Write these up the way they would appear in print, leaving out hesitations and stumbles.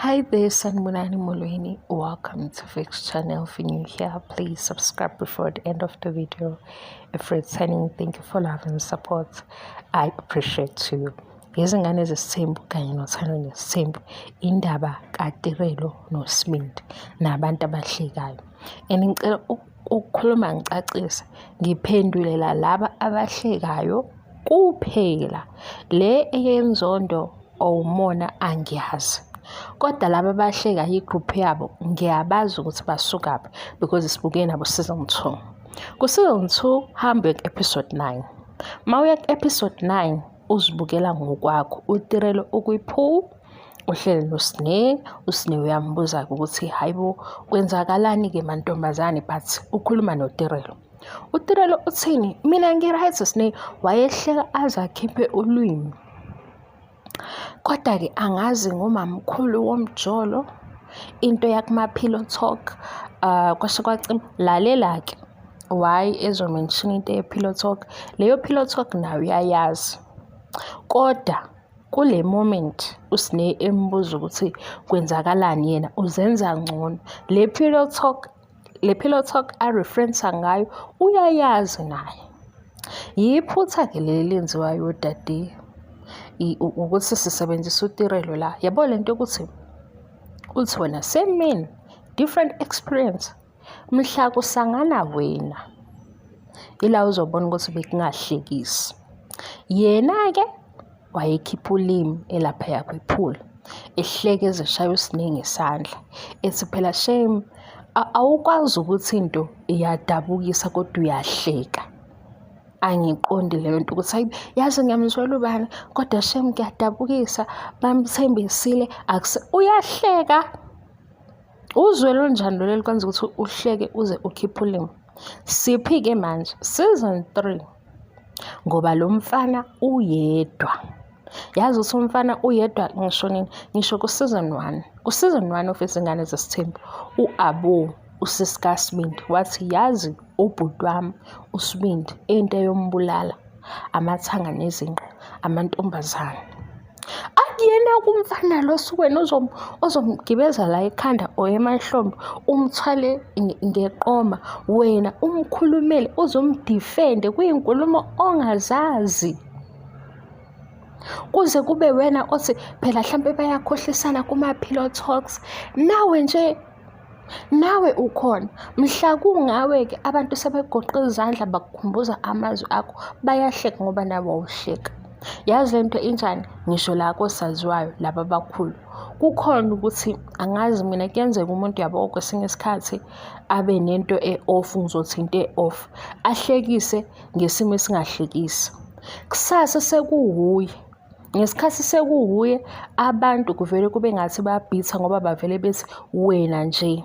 Hi there, Sanibonani Molweni. Welcome to Fix Channel. If you're new here, please subscribe before the end of the video. If returning, thank you for love and support. I appreciate you. Izingane zesithembu kanye noThando nesithembu, indaba kaTirelo noSibindi nabantu abahlekayo. And ngicela ukukhuluma ngicacise, ngiphendulela laba abahlekayo kuphela. Le eyenzondo or umona angiyazi. Kodwa laba abahlekayo i-group yabo ngiyabazi ukuthi basukaphi because sibuke nabo season 2. Ku-season 2 hambe ku-episode 9. Ma uya ku-episode 9 uzibukela ngokwakho uTirelo ukwi-pool uhleli noSne, uSne uyambuza-ke ukuthi hayibo kwenzakalani-ke mantombazane but ukhuluma noTirelo. UTirelo uthini? Mina ngi-right Sne, wayehleka aze akhiphe ulwimi. Kodwa-ke angazi ngomamkhulu womjolo into yakuma-pillow talk kwase kwacima. Lalela-ke why ezo-mention into ye-pillow talk. Leyo pillow talk nayo uyayazi. Kodwa kule moment uSne embuza ukuthi kwenzakalani yena uzenza ngcono. Le pillow talk, le pillow talk a-reference-a ngayo uyayazi naye. Yiphutha-ke leli elenziwayo odade ukuthi sisebenzisa uTirelo la. Yabo lento yokuthi uthi wena same man, different experience. Mhla kusangana wena ila uzobona ukuthi bekungahlekisi. Yena-ke wayekhipha ulimi elaphaya kwi-pool ehleke eze eshaya uSne ngesandla ethi phela shame awukwazi ukuthi into iyadabukisa kodwa uyahleka. Angiqondi leyo nto ukuthi hayi yazi ngiyamzwela ubani kodwa shame kuyadabukisa bamthembisile uyahleka. Uzwelo olunjani lolu elikwenza ukuthi uhleke uze ukhiphe ulimi? Siphi-ke manje season 3 ngoba lo mfana uyedwa. Yazi ukuthi umfana uyedwa ngisho nini? Ngisho ku-season 1. Ku-season 1 of Izingane Zesithembu u-Abu usisi kaSibindi wathi yazi ubhuti wami uSibindi into eyombulala amathanga nezinqa amantombazane. Akuyena kumfana lo wena ozomgibeza la ekhanda or emahlombe umthwale ngeqoma wena umkhulumele uzom-defend-e kuyinkulumo ongazazi. Kuze kube wena othi phela hlampe bayakhohlisana kuma-pillow talks nawe nje nawe ukhona. Mhla kungawe-ke abantu sebegoqe izandla bakukhumbuza amazwi akho bayahleka ngoba nawe wawuhleka. Yazi lento injani? Ngisho la kosaziwayo laba abakhulu kukhona ukuthi angazi mina kuyenzeka umuntu yabo kwesinye isikhathi abe nento e-off, ngizothi into e-off, ahlekise ngesimo esingahlekisi. Kusasa sekuwuye, ngesikhathi sekuwuye abantu kuvele kube ngathi bayabhitha ngoba bavele bethi wena nje.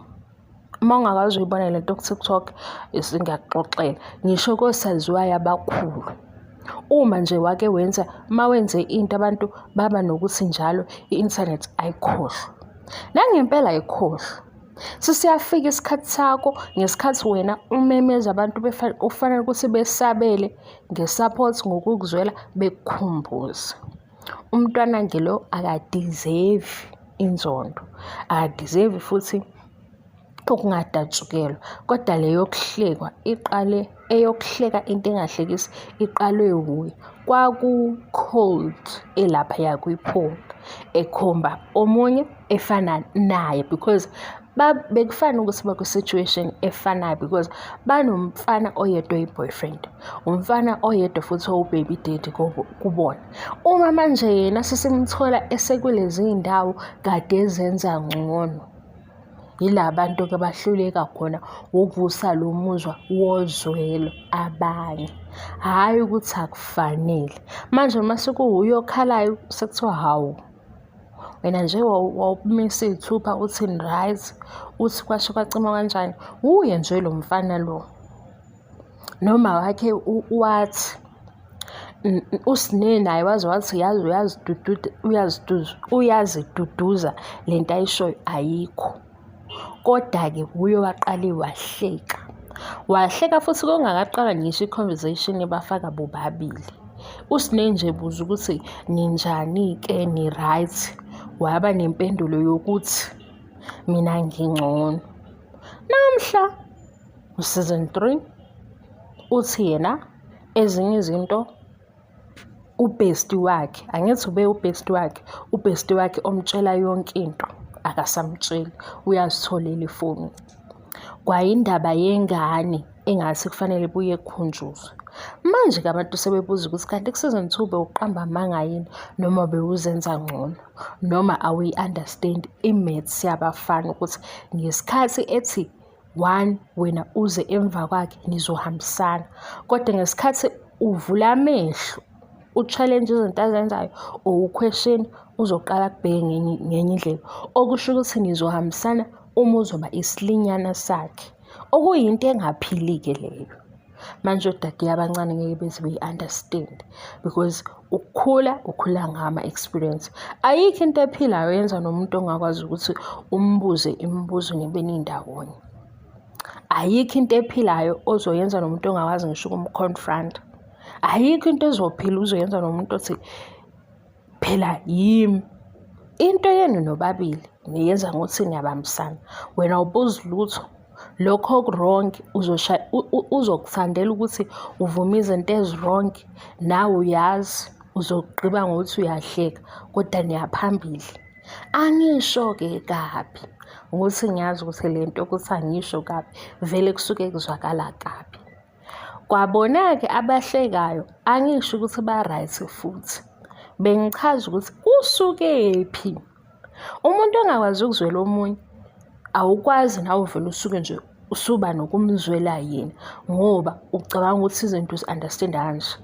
Uma ungakaze uyibone lento ku-TikTok ngiyakuxoxela ngisho kosaziwayo abakhulu. Uma nje wake wenza, uma wenze into abantu baba nokuthi njalo i-inthanethi ayikhohlwa. Nangempela ayikhohlwa. Sesiyafika isikhathi sakho ngesikhathi wena umemeza abantu kufanele ukuthi besabele nge-support ngokukuzwela bekukhumbuze. Umntwana-ke lo aka-deserve inzondo, aka-deserve futhi ukungadatshukelwa. Kodwa le yokuhlekwa iqale, eyokuhleka into engahlekisi iqalwe wuye. Kwaku-cold elaphaya kwi-pool ekhomba omunye efana naye because bekufana ukuthi bakwi-situation efanayo because banomfana oyedwa oyi-boyfriend, umfana oyedwa futhi owu-baby daddy kubona. Uma manje yena sesimthola esekulezi ndawo kade ezenza ngcono, yila bantu-ke bahluleka khona ukuvusa lo muzwa wozwelo abanye. Hhayi ukuthi akufanele. Manje uma sekuwuye okhalayo sekuthiwa hawu wena nje wawumisa iy'thupha uthini right, uthi kwasho kwacima kanjani. Wuye nje lo mfana lo. Noma wakhe wathi uSne naye waze wathi yazi uyaziduduza lento ayishoyo ayikho. Koda-ke wuye waqale wahleka. Wahleka futhi kungakaqala ngisho i-conversation ebafaka bobabili. USne nje buza ukuthi ninjani-ke ni-right. Waba nempendulo yokuthi mina ngingcono. Namhla u-season 3 uthi yena ezinye izinto ubhesti wakhe, angithi ube ubhesti wakhe, ubhesti wakhe omtshela yonke into akasamtsheli, uyazitholela efonini. Kwayindaba yengane engathi kufanele ibuye ikhunjuzwe. Manje-ke abantu sebebuza ukuthi kanti ku-season 2 bewuqamba amanga yini noma bewuzenza ngcono noma awuyi-understand i-maths yabafana ukuthi ngesikhathi ethi one wena uze emva kwakhe nizohambisana kodwa ngesikhathi uvula amehlo u-challenge izinto azenzayo or u-question uzoqala akubheke ngenye indlela okusho ukuthi nizohambisana uma uzoba isilinyana sakhe okuyinto engaphili-ke leyo. Manje odade abancane ngeke beze beyi-understand because ukukhula ukhula ngama-experience. Ayikho into ephilayo yenza nomuntu ongakwazi ukuthi umbuze imibuzo nibe nindawonye. Ayikho into ephilayo ozoyenza nomuntu ongakwazi ngisho ukum-confront. Ayikho into ezophila uzoyenza nomuntu othi phela yimi. Into yenu nobabili niyenza ngokuthi niyabambisana. Wena awubuzi lutho. Lokho oku-wrong uzokuthandela ukuthi uvume izinto ezi-wrong nawe uyazi uzogqiba ngokuthi uyahleka kodwa niya phambili. Angisho-ke kabi ukuthi ngiyazi ukuthi le nto yokuthi angisho kabi vele kusuke kuzwakala kabi. Kwabona-ke abahlekayo angisho ukuthi ba-right futhi. Bengichaza ukuthi kusukephi. Umuntu ongakwazi ukuzwela omunye awukwazi nawe uvele usuke nje usuba nokumzwela yena ngoba ucabanga ukuthi izinto uzi-understand-a kanje.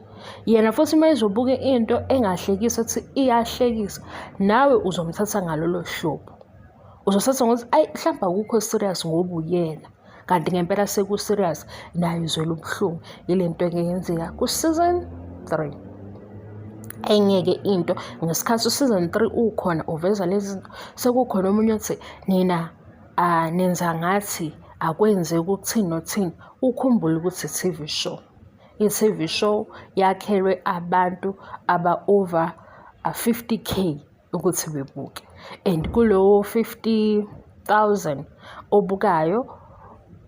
Yena futhi uma ezobuka into engahlekisi ethi iyahlekisa nawe uzomthatha ngalolo hlobo. Uzothatha ngokuthi ayi mhlawumbe akukho serious ngoba uyena. Kanti ngempela seku-serious naye uzwela ubuhlungu. Yile nto eyenzeka ku-season 3. Enye-ke into ngesikhathi u-season 3 ukhona uveza lezi zinto sekukhona omunye othi nina nenza ngathi akwenzeki ukuthini nothini. Ukhumbule ukuthi i-T_V show. I-T_V show yakhelwe abantu aba-over 50K ukuthi bebuke and kulowo 50,000 obukayo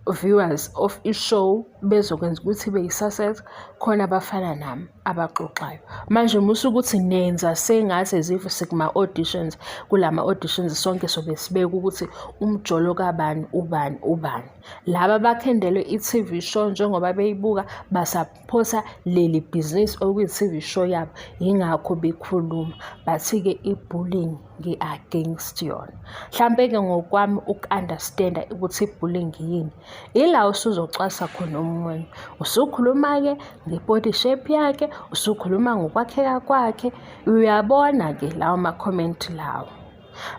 viewers of i-show bezokwenza ukuthi ibe yi-success khona abafana nami abaxoxayo. Manje musa ukuthi nenza sengathi as if sikuma-auditions, kulama-auditions sonke sobe sibeka ukuthi umjolo kabani ubani ubani. Laba abakhendelwe i-T_V show njengoba beyibuka basaphosa leli bhizinisi okuyi-T_V show yabo, yingakho bekhuluma. Bathi-ke i-bullying ngi-against yona. Hlampe-ke ngokwami uku-understand-a ukuthi i-bullying yini, ila usuzocwasa khona omunye. Usukhuluma-ke nge-body shape yakhe, usukhuluma ngokwakheka kwakhe, uyabona-ke lawo ma-comment lawo.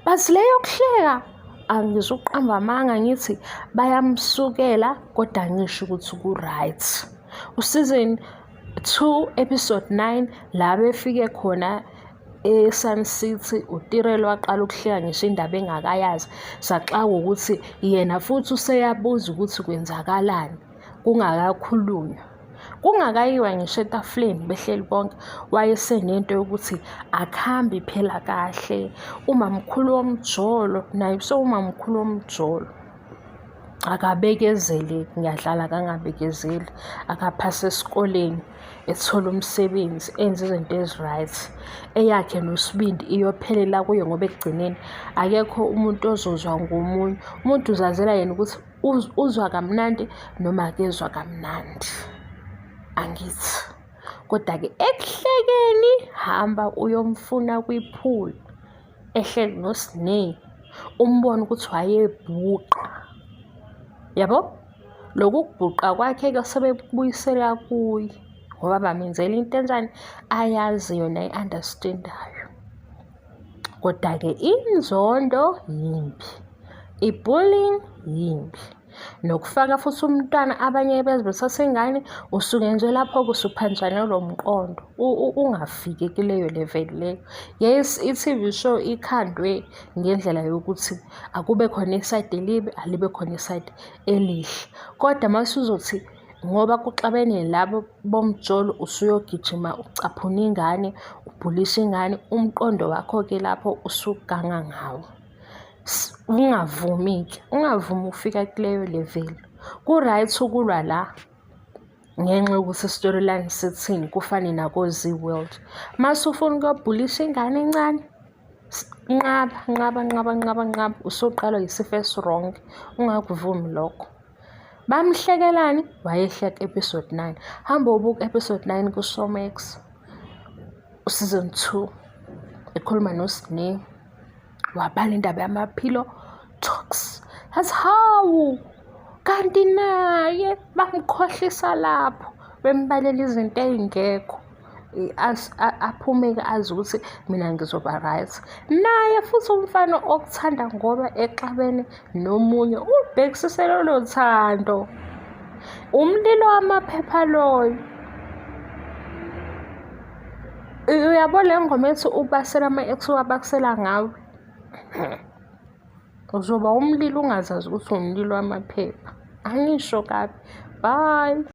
But le yokuhleka angizukuqamba amanga ngithi bayamsukela kodwa angisho ukuthi ku-right. U-season 2 episode 9 la befike khona e-Sun City uTirelo waqala ukuhleka ngisho indaba engakayazi. Saxakwa ukuthi yena futhi useyabuza ukuthi kwenzakalani kungakakhulunywa. Kungakayiwa ngisho etafuleni behleli bonke wayesenento yokuthi akuhambi phela kahle. Umamkhulu womjolo naye usewumamkhulu womjolo. Akabekezeli ngiyadlala akangabekezeli, akaphase esikoleni ethole umsebenzi enze izinto ezi-right. Eyakhe noSibindi iyophelela kuye ngoba ekugcineni akekho umuntu ozozwa ngomunye. Umuntu uzazela yena ukuthi uzwa kamnandi noma akezwa kamnandi, angithi. Koda-ke ekuhlekeni hamba uyomfuna kwi-pool ehleli noSne umbone ukuthi wayebhuqa, yabo. Lokhu kubhuqa kwakhe-ke sebekubuyisela kuye ngoba bamenzela into enjani ayaziyo nayi-understand-ayo. Koda-ke inzondo yimbi, i-bullying yimbi. Nokufaka futhi umntwana abanye beze bethathe ingane usuke nje lapho-ke usuphanjanelwa umqondo ungafiki kuleyo level leyo. Yes, i-T_V show ikhandwe ngendlela yokuthi akube khona isayidi elibi, alibe khona isayidi elihle. Kodwa mase uzothi ngoba kuxabene labo bomjolo usuyogijima ucaphuna ingane Bhulisha ingane, umqondo wakho-ke lapho usuganga ngawo. Ungavumi-ke, ungavumi ukufika kuleyo level. Ku-right ukulwa la ngenxa yokuthi i-storyline sithini kufane nako-Zee World. Mase ufuna ukuyobhulisha ingane encane, nqaba, nqaba, nqaba, nqaba, nqaba, usuqalwa yisifo esi-wrong. Ungakuvumi lokho. Bamhlekelani? Wayehleka episode 9. Hamba ubuka episode 9 ku-Showmax, season 2, ekhuluma noSne. Wabala indaba yama-pillow talks. Yathi hawu, kanti naye bamkhohlisa lapho, bembalela izinto ey'ngekho. Aphume-ke azi ukuthi mina ngizoba right. Naye futhi umfana okuthanda ngoba exabene nomunye ulibhekisise lolo thando. Umlilo wamaphepha loyo. Uyabo le ngoma ethi ubasela ama-ex wabasela ngawe. Uzoba umlilo ungazazi ukuthi umlilo wamaphepha. Angisho kabi. Bye.